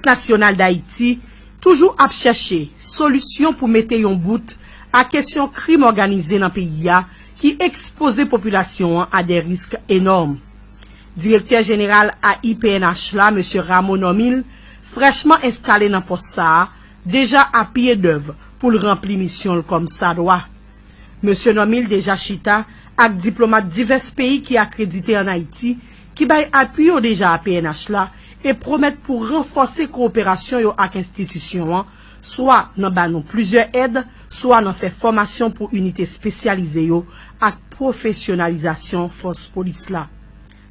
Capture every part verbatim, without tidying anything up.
Nasyonal Dayiti toujou ap chèche solisyon pou mete yon bout a kesyon krim òganize nan peyi a ki ekspoze popilasyon an a de risk enòm. Direktè jeneral A I P N H la, mesye Rameau Normil, frèchman enstale nan pòs sa a, deja a pye dèv pou l ranpli misyon l kòmsadwa. Mesye Normil deja chita ak diplomat divès peyi ki akredite ann Ayiti, ki bay apui yo deja a P N H la e pwomèt pou ranfòse kowoperasyon yo ak enstitisyon an, swa nan ba nou plizyè èd, swa nan fè fòmasyon pou inite espesyalize yo ak pwofesyonalizasyon fòs polis la.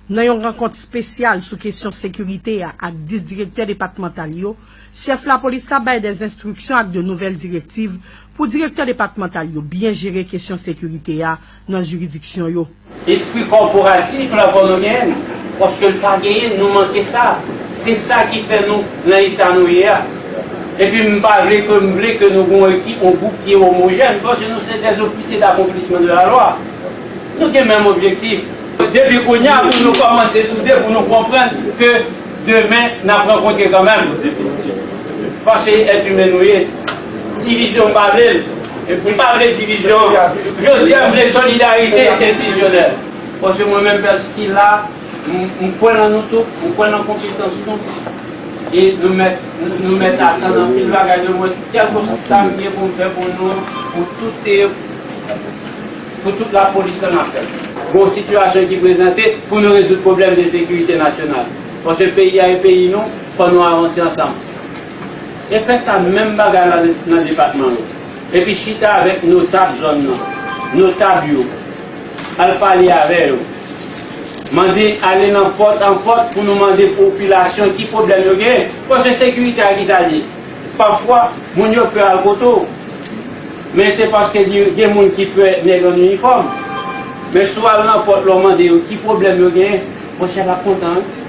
Nan yon rankont espesyal sou kesyon sekirite a ak dis direktè depatmantal yo, chèf lapolis la bay de enstriksyon ak de nouvèl direktiv pou direktè depatmantal yo byen jere kesyon sekirite a nan jiridiksyon yo. Espri kòporatif la fò nou genyen, paske l pa genyen, nou manke sa. Se sa ki fè nou nan eta nou ye a. Epi m pa vle ke, m vle ke nou gen yon ekip, yon gwoup ki omojèn, paske nou se des officiers d'accomplissement de la loi. Nou gen menm objektif. Depi kounye a, pou nou kòmanse soude, pou nou konprann ke demen, n ap rankontre kanmenm. Paske èt imen nou ye. Divizyon, m pa vle l. M pa vle divizyon. Jodi a, m vle solidarite enstitisyonèl. Paske mwen menm, pèsonèl ki la, m, m kwè nan nou tout, m kwè nan konpetans nou. E nou mèt, nou mèt atann anpil bagay de mwen, kèlkeswa sa m gen pou m fè pou nou, pou tout, pou tout lapolis an ap fè. Gon sitiyasyon ki prezante pou nou rezoud pwoblèm de sekirite nasyonal. Paske peyi a e peyi nou, fò nou avanse ansanm. E fè sa menm bagay la nan depatman yo. Epi chita avèk notab zòn nan, notab yo. Al pale avè yo. Mande, ale nan pòt an pòt pou nou mande popilasyon ki pwoblèm yo genyen. Paske sekirite a ki sa l ye? Pafwa, moun yo pè al kote w. Men se paske gen, gen moun ki pè nèg an inifòm. Men si w al nan pòt la w mande yo ki pwoblèm yo genyen, monchè, l ap kontan, wi.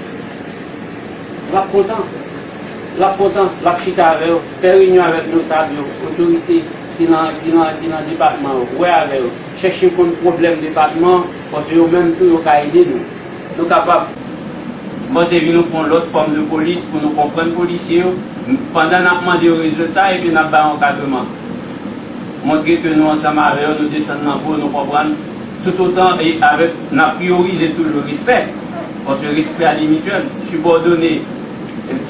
L ap kontan. L ap kontan. L ap chita avè yo. Fè reyinyon avèk notab yo, otorite ki nan, ki nan, ki nan depatman yo. Wè avè yo. Chèche konn pwoblèm depatman an, paske yo menm tou yo ka ede nou. Nou kapab, m panse, vin nou fè yon lòt fòm de polis pou nou konprann polisye yo. Pandan n ap mande yo rezilta, epi n ap ba yo ankadreman. Montre ke nou ansanm avè yo, nou desann nan po, nou konprann. Toutotan, e avèk, n ap priyorize tou le respè. Paske respè a li mityèl. Sibòdone,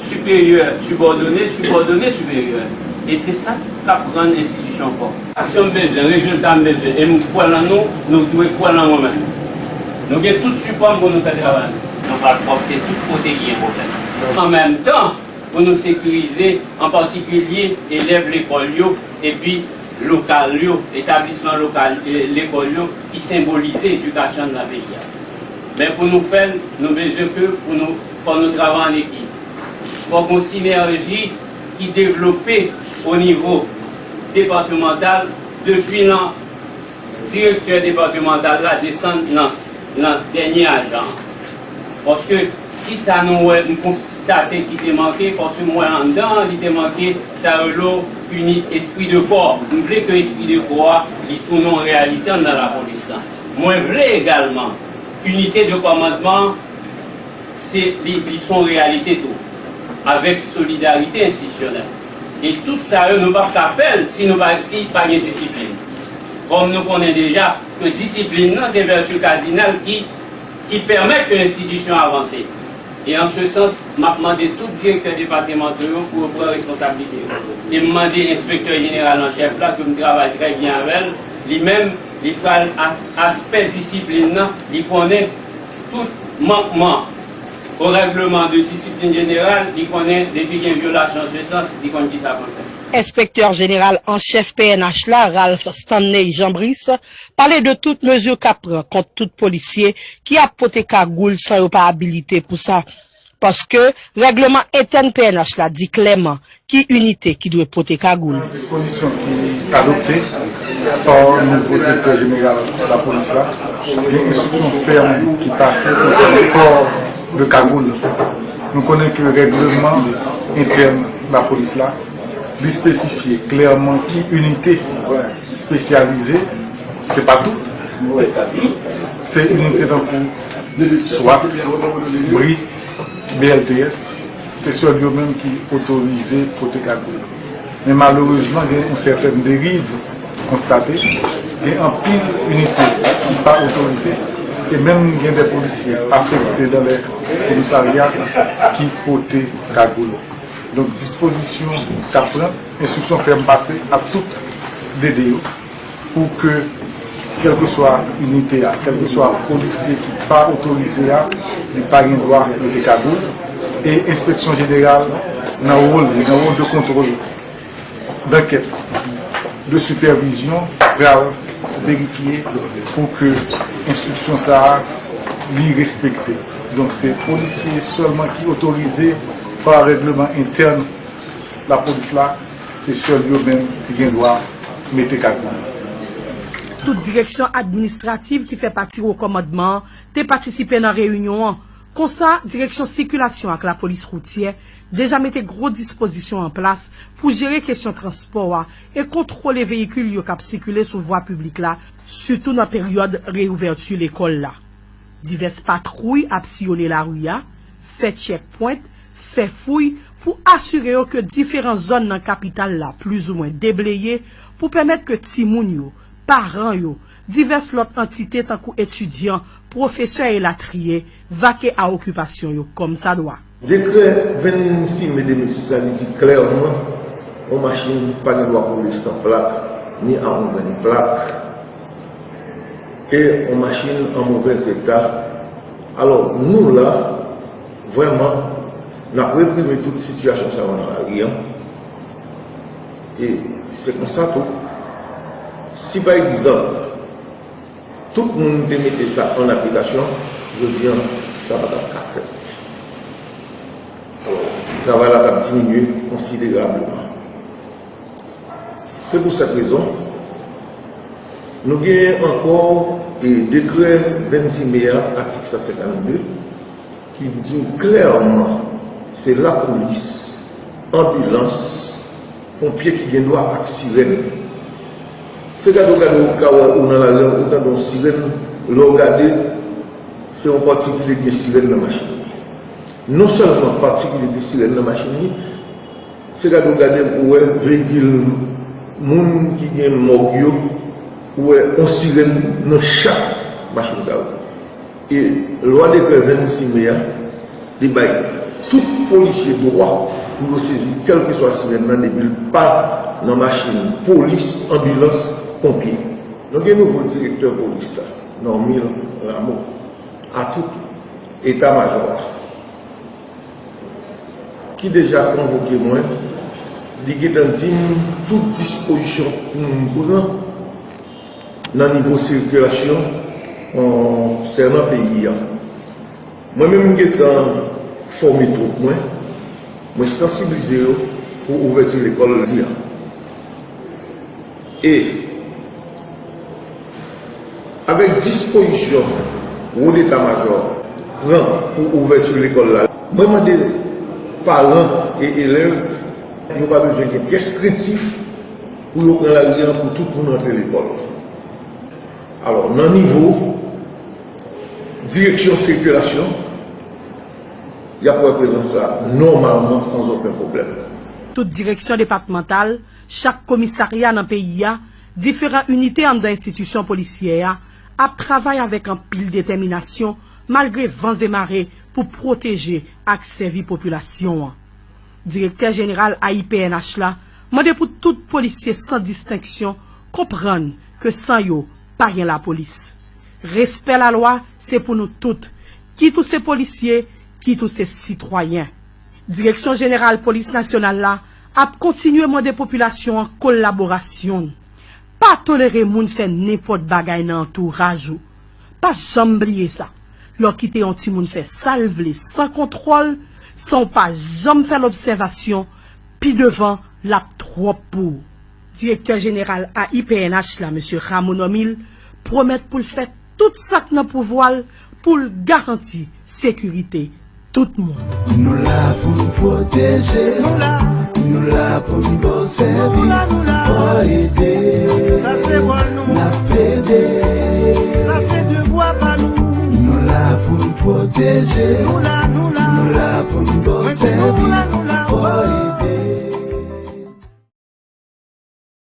siperyè, sibòdone, sibòdone, siperyè. E se sa k ap rann enstitisyon fò. Aksyon m bezwen, rezilta m bezwen, e m kwè nan nou, nou dwe kwè nan mwen menm. Nou gen tout sipò m pou nou fè travay nou. Nou pral pwòpte tout kote ki gen pwoblèm. An menm tan, pou nou sekirize, an patikilye, elèv lekòl yo, epi lokal yo, etablisman lokal, e, lekòl yo, ki senbolize edikasyon nan peyi a. Men pou nou fè l, nou bezwen ke pou nou, fò nou travay an ekip. Fò gon sinèji ki devlope o nivo depatmantal, depi nan direktè depatmantal la desann nan, nan dènye ajan an. Paske, kisa nou wè, m konstate ki te manke, paske m wè anndan an, li te manke, sa yo rele inite, espri de kò. M vle ke espri de kò a, li tounen yon reyalite anndan lapolis lan. Mwen vle egalman, inite de kòmandman, se, li, li se yon reyalite tou, avèk solidarite enstitisyonèl. E tout sa yo, nou p ap ka fè l si nou pa, si pa gen disiplin. Kòm nou konnen deja ke disiplin nan se vèti kadinal ki, ki pèmèt ke enstitisyon avanse. E an se sans, m ap mande tout direktè depatmantal yo pou yo pran responsablite yo. E m mande enspektè jeneral an chèf la, ke m travay trè byen avè l, li menm, li pral as-, aspè disiplin nan, li konnen tout mankman o règleman de disiplin jeneral, li konnen depi gen vyolasyon an se sans, li konn kisa pou l fè. Enspektè jeneral an chèf P N H la, Ralph Stanley Jean Brice, pale de tout mezi k ap pran kont tout polisye ki ap pote kagoul san yo pa abilite pou sa. Paske règleman entèn P N H la di klèman ki inite ki dwe pote kagoul. Dispozisyon ki adopte pa nouvo direktè jeneral lapolis la, gen enstriksyon fèm ki pase konsènan pò de kagoul. Nou konnen ke règleman entèn lapolis la, li espesifye klèman ki inite espesyalize, se pa tout. Se inite tankou swat, bri, B L T S, Se sèl yo menm ki otorize pote kagoul. Men malerezman, gen yon sètèn deriv konstate. Gen anpil inite ki pa otorize, e menm gen de polisye afekte nan lè komisarya ki pote kagoul. Donk, dispozisyon k ap pran, enstriksyon fèm pase a tout D D yo, pou ke, kèlkeswa inite a, kèlkeswa polisye ki pa otorize a, li pa gen dwa mete kagoul. E enspeksyon jeneral, nan wòl li, nan wòl de kontwòl, dankèt, de sipèvizyon, pral verifye pou ke enstriksyon sa a li respekte. Donk, se polisye sèlman ki otorize pa règleman entèn lapolis la, se sèl yo menm ki gen dwa mete kagoul. Tout direksyon administrativ ki fè pati wo kòmandman an te patisipe nan reyinyon an. Konsa, direksyon sikilasyon ak lapolis woutyè deja mete gwo dispozisyon an plas pou jere kesyon transpò a e kontwole veyikil yo k ap sikile sou vwa piblik la, sitou nan peryòd reyouvèti lekòl la. Divès patwouy ap siyone lari a, fè tchèkpwent, fè fouy pou asire yo ke diferan zòn nan kapital la plizoumwen debleye pou pèmèt ke timoun yo, paran yo, divès lòt antite tankou etidyan, pwofesè elatriye, vake a okipasyon yo kòmsadwa. Dekrè vennsis me de mil sis la, li di klèman yon machin pa gen dwa koule san plak, ni a yon grenn plak, ke yon machin an movèz eta. Alò, nou la, vrèman, n ap reprime tout sitiyasyon sa yo nan lari an. E se konsa tou, si pa egzanp, tout moun te mete sa an aplikasyon, jodi an, sa pa t ap ka fèt. Travay la t ap diminye konsiderableman. Se pou sèt rezon, nou gen ankò e dekrè vennsis me a, atik san senkannde, ki di w klèman se lapolis, anbilans, ponpye ki gen dwa ak sirèn. Se gade w gade w ka wè ou nan lari an, ou tande yon sirèn, lè w gade, se yon patikilye ki gen sirèn nan machin li. Non sèlman patikilye ki gen sirèn nan machin li, se gade w gade ou wè veyikil moun ki gen mòg yo, ou wè yon sirèn nan chak machin sa yo. E lwa dekrè vennsis me a, li bay tout polisye dwa pou yo sezi kèlkeswa sirèn nan depi l pa nan machin polis, anbilans, ponpye. Nou gen nouvo direktè polis la, Normil Rameau, a tout eta majò a, ki deja konvoke mwen, li gentan di m tout dispozisyon pou m pran nan nivo sikilasyon konsènan peyi a. Mwen menm m gentan fòme twoup mwen, mwen sansibilize yo pou ouvèti lekòl di a. E avèk dispozisyon wo deta majò pran pou ouvèti lekòl la, mwen mande paran e elèv yo pa bezwen gen pyès krentif pou yo pran lari an pou tout moun antre lekòl. Alò, nan nivo direksyon sikilasyon, y ap wè prezans la nòmalman san okenn pwoblèm. Tout direksyon depatmantal, chak komisarya nan peyi a, diferan inite anndan enstitisyon polisyè a ap travay avèk anpil detèminasyon malgre van e mare pou pwoteje ak sèvi popilasyon an. Direktè jeneral A I P N H la mande pou tout polisye san distenksyon konprann ke san yo pa gen lapolis. Respè lalwa se pou nou tout, kit ou se polisye, kit ou se sitwayen. Direksyon jeneral polis nasyonal la ap kontinye mande popilasyon an kolaborasyon. Pa tolere moun fè nenpòt bagay nan antouraj ou. Pa janm bliye sa. Lè w kite yon timoun fè sa l vle san kontwòl, san w pa janm fè l obsèvasyon, pi devan l ap twòp pou ou. Direktè jeneral A I P N H la, mesye Rameau Normil, pwomèt pou l fè tout sa k nan pouvwa l pou l garanti sekirite tout moun. Nou la pou n pwoteje, nou la pou n ba w sèvis, fò ede, n ap pede. Sa se devwa pa nou. Nou la pou n pwoteje, nou la, nou la, nou la pou n ba w sèvis.